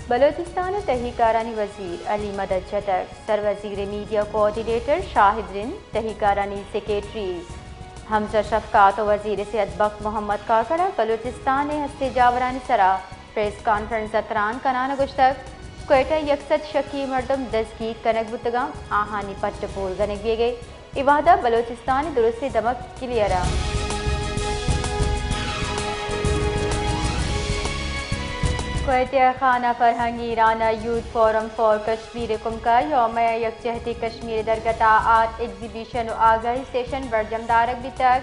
بلوچستان ءِ تہی کارانی وزیر علی مدد جتگ، سروزیر ءِ میڈیا کوآرڈینیٹر شاہد رند، تہی کارانی سیکرٹری حمزہ شفقات ءُ وزیر صحت بخت محمد کاکڑ ءَ بلوچستان ءِ ہستیں جاورانی سرا پریس کانفرنس ءَ تران کنان ءَ گوشتگ، کوئٹہ ءَ یک سد شکی مردم دزگیر کنگ بوتگ اَنت، آہانی پٹ ءُ پول کنگ بیگ ءَ اے وہد ءَ بلوچستان ءِ درستیں دمگ کلیئر اَنت۔ کوئٹہ ءِ خانہ فرہنگ ایران ءَ یوتھ فورم فار کشمیر ءِ کمک ءَ یوم یکجہتی کشمیر ءِ درگت ءَ آرٹ ایگزیبیشن ءُ آگاہی سیشن برجم دارگ بیتگ۔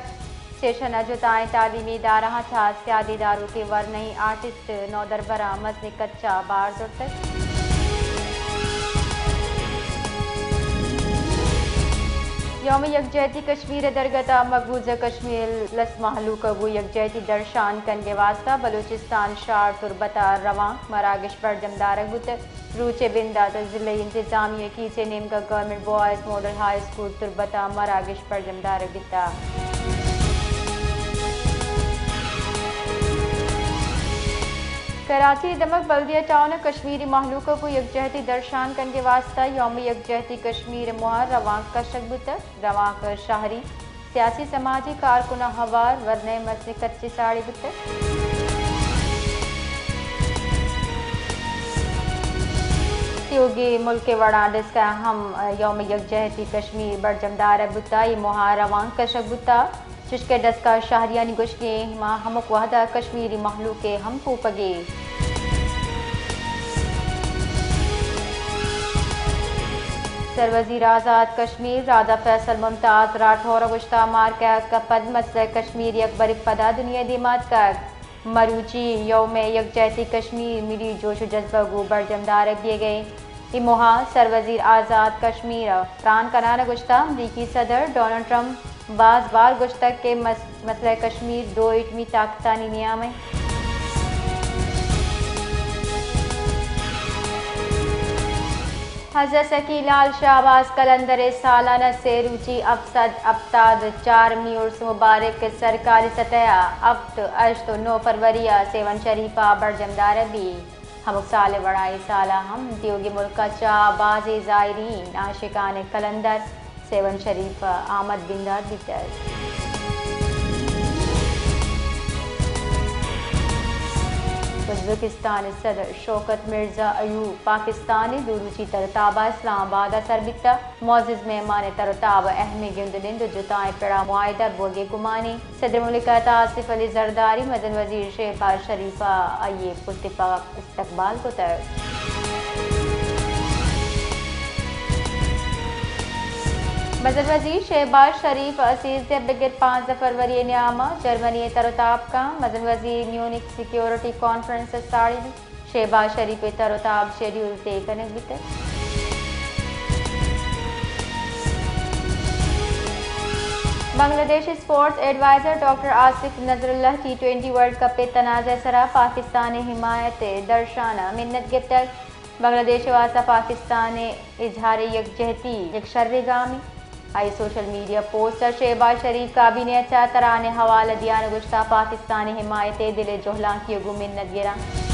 سیشن ءَ جتائیں تعلیمی ادارہاں تہا سیادی داروکیں ورنائیں آرٹسٹ نودربراں مزنیں کچ ءَ بار زرتگ۔ یوم یکجہتی کشمیر ءِ درگت ءَ مقبوضہ کشمیر ءِ لس مہلوک ءَ گوں یکجہتی درشان کنگ ءِ واستہ بلوچستان شہر تربت ءَ روانک مراگش برجم دارگ بوتگ۔ روچ ءِ بندات ءَ ضلعی انتظامیہ ءِ کیچ ءِ نیمگ ءَ government boys model high school تربت ءَ مراگش برجم دارگ بیتگ۔ کراچی ءِ دمگ بلدیہ ٹاؤن ءَ کشمیری مہلوک ءَ گوں یکجہتی درشان کنگ ءِ واستہ یوم یکجہتی کشمیر ءِ موہ ءَ روانک کشگ بوتگ۔ روانک ءَ شہری، سیاسی سماجی کارکناں ہوار ورنائیں مزنیں کچے ساڑی بوتگ۔ تیوگیں ملک ءِ وڑا ڈسک ءَ ہم یوم یکجہتی کشمیر برجم دارگ بوتگ، اے موہ ءَ روانک کشگ بوتگ، چشکہ ڈسک ءِ شہریانی گوشگ ایں ما ہمک وہد ءَ کشمیری مہلوک ءِ ہمکوپگ ایں۔ سروزیر آزات کشمیر راجہ فیصل ممتاز راٹھور ءَ گوشتگ، مارکہ ءَ پد مسئلہ کشمیر یک برے پدا دنیا ءِ دیما اتکگ۔ مروچی یوم یکجہتی کشمیر ملی جوش ءُ جذبہ گوں برجم دارگ بیگ ءَ اے موہ ءَ سروزیر آزات کشمیر ءَ تران کنان ءَ گوشتگ، امریکی صدر ڈونلڈ ٹرمپ ءَ باز بار گوشتگ کہ مس-، مسئلہ کشمیر دو ایٹمی طاقتانی نیام اِنت۔ حضرت سخی لال شہباز قلندر ءِ سالانہ سے روچی ہفت سد ہپتاد ءُ چارمی عرس مبارک سرکاری سطح ءَ ہفت، ہشت ءُ نو فروری ءَ سیون شریف ءَ برجم دارگ بیت۔ ہمک سال ءِ وڑا اے سال ءَ ہم دیوگیں ملک ءَ چہ بازیں زائرین عاشقان قلندر سیون شریف ءَ آمد بندات بیتگ۔ ازبکستان ءِ صدر شوکت مرزا ایوب پاکستان ءِ دو روچی تر ءُ تاب ءَ اسلام آباد ءَ سر بیتگ۔ معزز مہمان ءِ تر ءُ تاب ءَ اہمیں گند ءُ نند ءُ جتائیں پڑ ءَ معاہدہ بوگ ءِ گمان اِنت۔ صدر مملکت آصف علی زرداری، مزن وزیر شہباز شریف ءَ آئی ءِ پل تپاک استقبال کتگ۔ مزن وزیر شہباز شریف ءَ سیزدہ بگر پانزدہ فروری ءِ نیام ءَ جرمنی ءِ تر ءُ تاب کنت۔ مزن وزیر میونخ سیکورٹی کانفرنس ءَ ساڑی بیت۔ شہباز شریف ءِ تر ءُ تاب شیڈیول طے کنگ بیتگ۔ بنگلہ دیش ءِ اسپورٹس ایڈوائزر ڈاکٹر آصف نذر اللہ ٹی ٹوئنٹی ورلڈ کپ ءِ تنازع ءِ سرا پاکستان ءِ حمایت ءِ درشان ءَ منت گپتگ۔ بنگلہ دیش ءِ واستہ پاکستان ءِ اظہار یکجہتی یک شریں گامے۔ آئی ءِ سوشل میڈیا پوسٹ ءَ شہباز شریف کابینہ ءَ چہ تران ءِ حوالہ دیان ءَ گوشتگ، پاکستان ءِ حمایت ءِ دل ءِ جہلانکی ءَ گوں منت گراں۔